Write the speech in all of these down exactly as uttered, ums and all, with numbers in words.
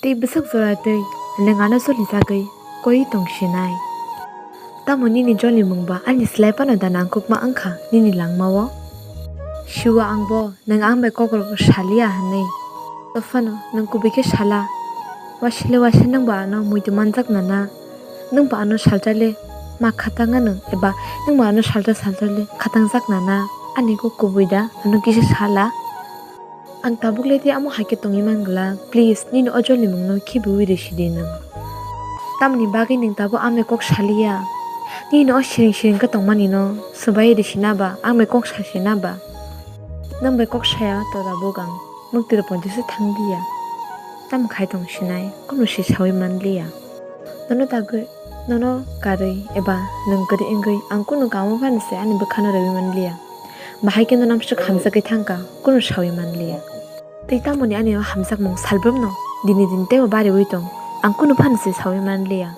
Tei bwswk jora twi nwng ano jolijagwi koi tong sinai? Tamo nini jolimung ba ani slai phano da nangkukma wngkha nini langmao? Siwo ang bo nwng ang bai kokrok saliya hwnwi. Tophano nwng kubui khe sala. Wasile waisa nwng bo ano muitu manjak nana. Nwng bo ano salsa le ma khatang ano eba nwng bo ano salsa salsa le khatangjak nana. Ani kok kubui da ano kisa sala. Ang tabuk le tei amo hai khe tongwi man glak. Please, nini o jolimungno khibiui rwsidi nwng. Tamoni bagwi nwng tabuk ang bai kok saliya? Nini o siring siring khe tongmani no swbai rwsina ba, ang bai kok sasina ba? Nwng bai kok saya to tabuk ang. Mwktwi rw ponti se thang diya. Tamo khai tong sinai, kunu se saui man liya. Nono dagwi, nono karwi eba nwng kwrwi wngwi ang kunu kamo phano se ani bwkhano rwui man liya. Bahai khe nono amswk hamjagwi thangkha, kunu saui man liya. Tei tamoni ani o hamjakmung salbrumno dini din teibo bariui tong, ang kunu phano se saui man liya.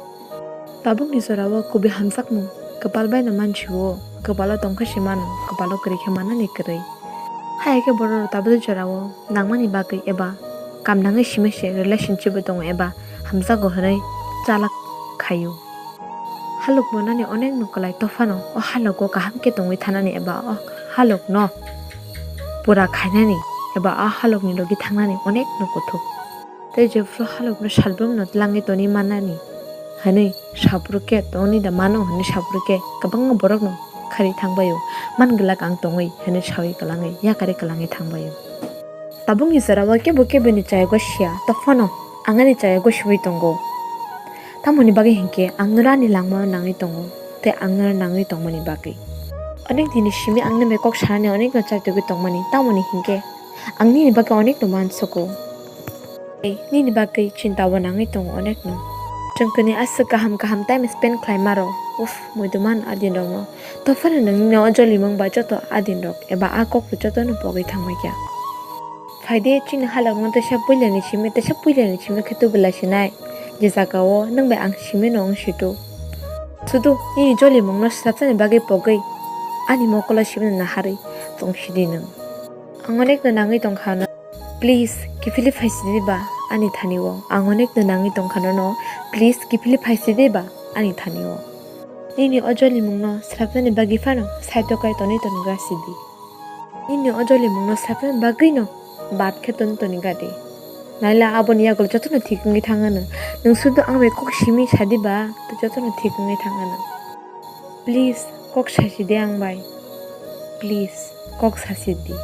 Tabukni jorao kubui hamjakmung kwpal baino man sio, kwpalo tongkha se mano, kwpalo kwrwi khe manani kwrwi. Hai khe borok tabukni jorao nangmani bagwi eba kam nangwi simi se relationship o tongo eba hamjago hwnwi chalak khaio. Halok bo nani onek no kwlai tophano o halogo kaham khe tongwi thanani eba o halok no pura khainani eba o halok ni logi thangnani onek no kuthuk. Tei jephru halok no salbrumno tlangwi toni manani hwnwi saphuru khe toni da mano hwnwi saphuru khe kwbangma borok no khari thangbaio, man glak ang tongwi hwnwi saui kwlangwi yakarwi kwlangwi thangbaio. Tabukni jorao kebo keboni chayago siya, tophano ang ani chayago siui tongo. Tamoni bagwi hinkhe ang nono ani langmao nangwi tongo, tei ang nono nangwi tongmani bagwi. Onek dini simi ang nini bai kok sanani onekno chaitogwi tongmani, tamoni hinkhe ang nini bagwi onekno mansogo. Tei nini bagwi chintabo nangwi tongo onekno. Chwng kwnwi aswk kaham kaham time spend khlai maro, uff, muitu man adin rokno. Tophano nwng nini o jolimung bai joto adin rok eba a kok jotono pogwi thangbaikha. Phaidi chini halokno teisa puilani simi, teisa puilani simi khe tubula sinai. Je jagao nwng bai ang simi no wng situ. Sudu nini jolimungno swrapsani bagwi pogwi ani mokolo simi no naharwi tong sidi nwng. Ang onekno nangwi tongkha no. Please, kiphilwi phaisidi ba ani thani o. Ang onekno nangwi tongkha no. Please, kiphilwi phaisidi ba ani thani o. Nini o jolimungno swrapnani bagwi phano side o kai tonwi tonwi gasidi. Nini o jolimungno swrapnani bagwino bad khe tonwi tonwi gadi. Naila aboni yagulo jotono thik wngwi thangano. Nwng sudu ang bai kok simi sadi ba, to jotono thik wngwi thangano. Please, kok sasidi ang bai. Please, kok sasidi.